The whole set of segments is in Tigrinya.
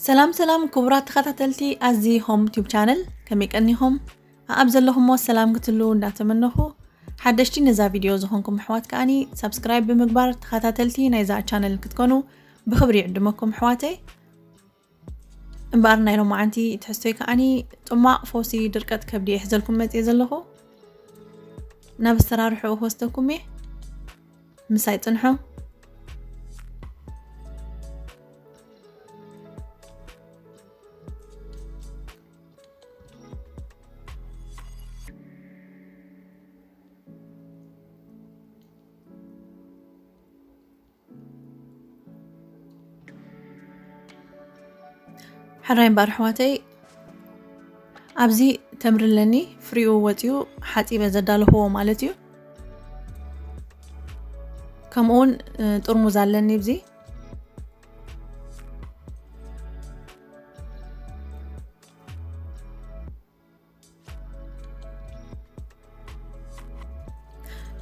ሰላም ሰላም ክቡራት ተኸታተልቲ ኣዚ ሆም ቲዩብ ቻነል፣ ከመይ ቀኒኹም? ኣብ ዘለኹሞ ሰላም ክትሉ እንዳተመነኹ፣ ሓደሽቲ ነዛ ቪድዮ ዝኾንኩም ኣሕዋት ከኣኒ ሳብስክራይብ ብምግባር ተኸታተልቲ ናይዛ ቻነል ክትኮኑ ብኽብሪ ይዕድመኩም ኣሕዋተይ። እምበኣር ናይ ሎማዓንቲ ትሕዝቶይ ከኣኒ ጥማቕ ፈውሲ ድርቀት ከብዲ እየ ሒዘልኩም መፅየ ዘለኹ። ናብ ኣሰራርሕኡ ክወስደኩም እየ። ምሳይ ፅንሑ። ሕራይ እምበኣር ኣሕዋተይ፣ ኣብዚ ተምሪ ኣለኒ፣ ፍሪኡ ወፂኡ ሓፂበ ዘዳለኽዎ ማለት እዩ። ከምኡውን እ፣ ጥርሙዝ ኣለኒ ኣብዚ።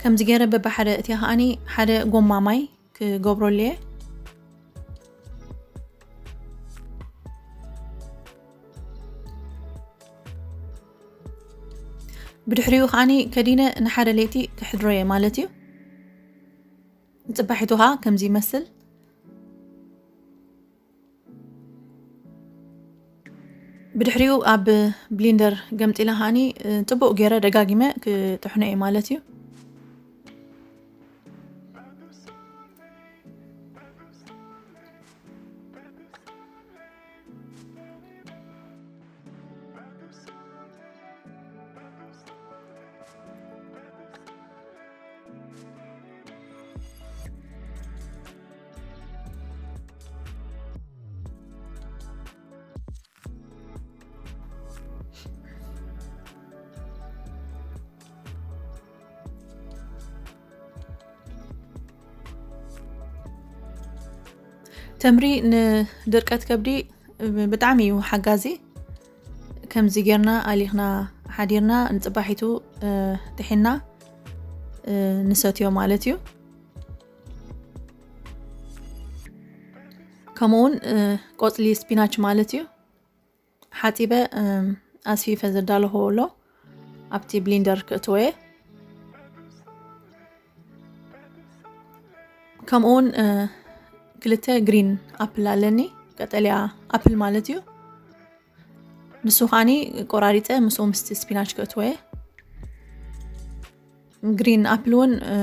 ከምዚ ገይረ በብሓደ እቲኣ ከኣኒ ሓደ ጎማ ማይ ክገብረሉ እየ። ብድሕሪኡ ከኣኒ ከዲነ ንሓደ ለይቲ ክሕድሮ እየ ማለት እዩ። ንፅባሒቱ ከዓ ከምዚ ይመስል። ብድሕሪኡ ኣብ ብሊንደር ገምጢለ ከኣኒ፣ እ፣ ጽቡቕ ገይረ ደጋጊመ ክጥሕኖ እየ ማለት እዩ። ተምሪ ንድርቀት ከብዲ ብጣዕሚ እዩ ሓጋዚ። ከምዚ ጌርና ኣሊኽና ሓዲርና ንጽባሒቱ፣ እ፣ ጥሒና፣ እ፣ ንሰትዮ ማለት እዩ። ከምኡውን፣ እ፣ ቆጽሊ ስፒናች ማለት እዩ። ሓጺበ፣ እም፣ ኣስፊፈ ዘዳለኽዎ ኣሎ ኣብቲ ብሊንደር ክእትዎ እየ። ከምኡውን፣ እ፣ ክልተ ግሪን ኣፕል ኣለኒ፣ ቀጠልያ ኣፕል ማለት እዩ። ንሱ ኸኣኒ ቆራሪጸ ምስኡ ምስቲ ስፒናች ክእትዎ እየ። ግሪን ኣፕል እውን፣ እ፣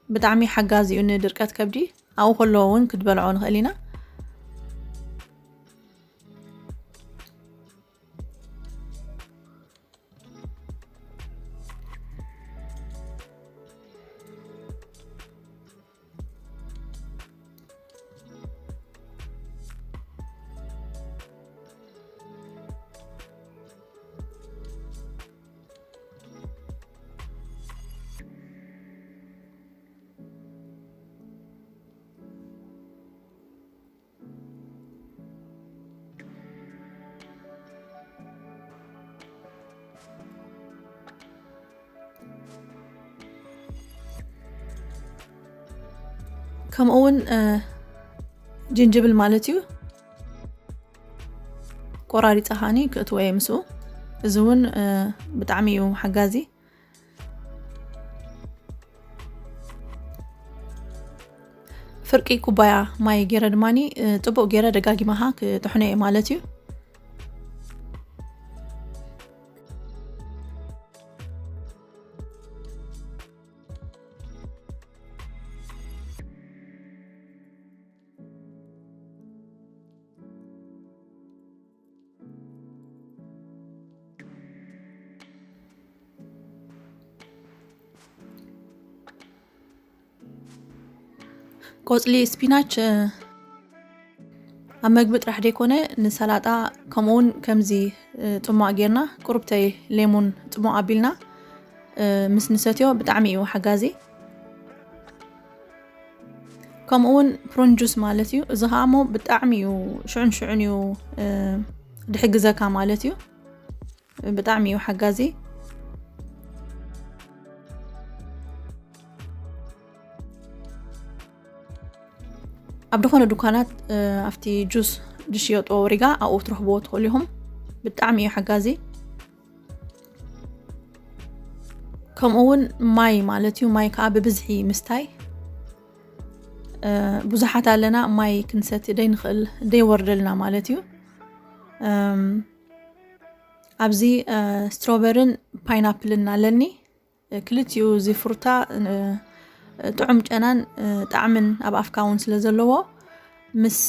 ብጣዕሚ ሓጋዚ እዩ ንድርቀት ከብዲ። ኣብኡ ከሎ እውን ክትበልዖ ንኽእል ኢና። ከምኡ እውን፣ እ፣ ጅንጅብል ማለት እዩ። ቆራሪጸ ከኣኒ ክእትዎ እየ ምስኡ። እዚ እውን፣ እ፣ ብጣዕሚ እዩ ሓጋዚ። ፍርቂ ኩባያ ማይ ገይረ ድማኒ፣ እ፣ ጽቡቕ ገይረ ደጋጊመ ክጥሕኖ እየ ማለት እዩ። ቆጽሊ ስፒናች፣ እ፣ ኣብ መግቢ ጥራሕ ደይኮነ ንሰላጣ፣ ከምኡውን ከምዚ፣ እ፣ ጽሟቕ ጌርና፣ ቁሩብተይ ሌሞን ጽሟቕ ኣቢልና፣ እ፣ ምስ ንሰትዮ ብጣዕሚ እዩ ሓጋዚ። ከምኡውን ፕሩን ጁስ ማለት እዩ። እዚ ኸኣ እሞ ብጣዕሚ እዩ ሽዑን ሽዑን እዩ፣ እ፣ ድሕግዘካ ማለት እዩ። ብጣዕሚ እዩ ሓጋዚ። ኣብ ዝኾነ ዱካናት ኣብቲ ጁስ ዝሽየጥዎ ሪጋ ኣብኡ ትረኽብዎ ትኽእሉ ኢኹም። ብጣዕሚ እዩ ሓጋዚ። ከምኡ እውን ማይ ማለት እዩ። ማይ ከዓ ብብዝሒ ምስታይ። ብዙሓት ኣለና ማይ ክንሰቲ ደይንኽእል ደይወርደልና ማለት እዩ። ኣብዚ ስትሮበርን ፓይናፕልን ኣለኒ። ክልቲኡ እዚ ፍሩታ ጥዑም ጨናን ጣዕምን ኣብ ኣፍካ እውን ስለ ዘለዎ ምስ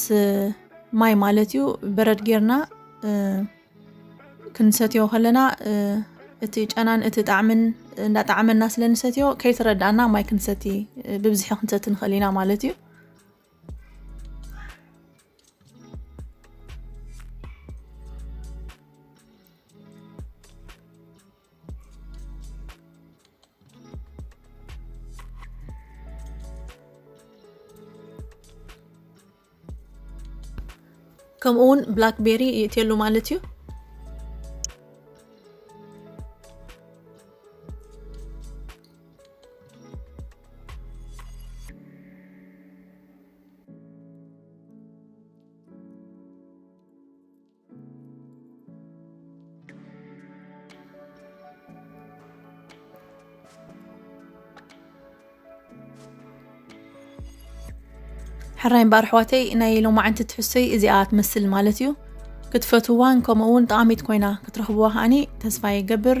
ማይ ማለት እዩ በረድ ጌርና ክንሰትዮ ከለና እቲ ጨናን እቲ ጣዕምን እንዳጣዕመና ስለ ንሰትዮ ከይተረዳእና ማይ ክንሰቲ ብብዝሒ ክንሰቲ ንኽእል ኢና ማለት እዩ። ከምኡ እውን ብላክቤሪ ይእትየሉ ማለት እዩ። ሕራይ እምበኣር ኣሕዋተይ ናይ ሎማዓንቲ ትሕዝቶይ እዚኣ ትመስል ማለት እዩ። ክትፈትዋን ከምኡ እውን ጠቓሚት ኮይና ክትረኽብዋ ከዓኒ ተስፋ ይገብር።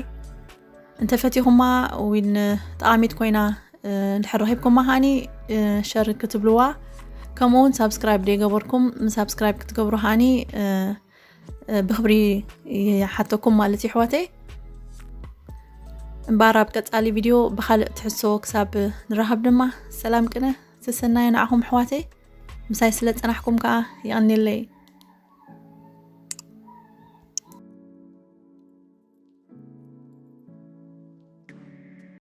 እንተፈቲኹማ ዊን ጠቓሚት ኮይና እንድሕር ረኺብኩማ ከዓኒ ሸር ክትብልዋ ከምኡ እውን ሳብስክራይብ ደይገበርኩም ሳብስክራይብ ክትገብሩ ከዓኒ ብኽብሪ ይሓተኩም ማለት እዩ ኣሕዋተይ። እምበኣር ኣብ ቀጻሊ ቪድዮ ብኻልእ ትሕዝቶ ክሳብ ንራኸብ ድማ ሰላም ቅነ ሰሰናዩ ንዓኹም ኣሕዋተይ። ምሳይ ስለ ጸናሕኩም ከኣ የቐንየለይ።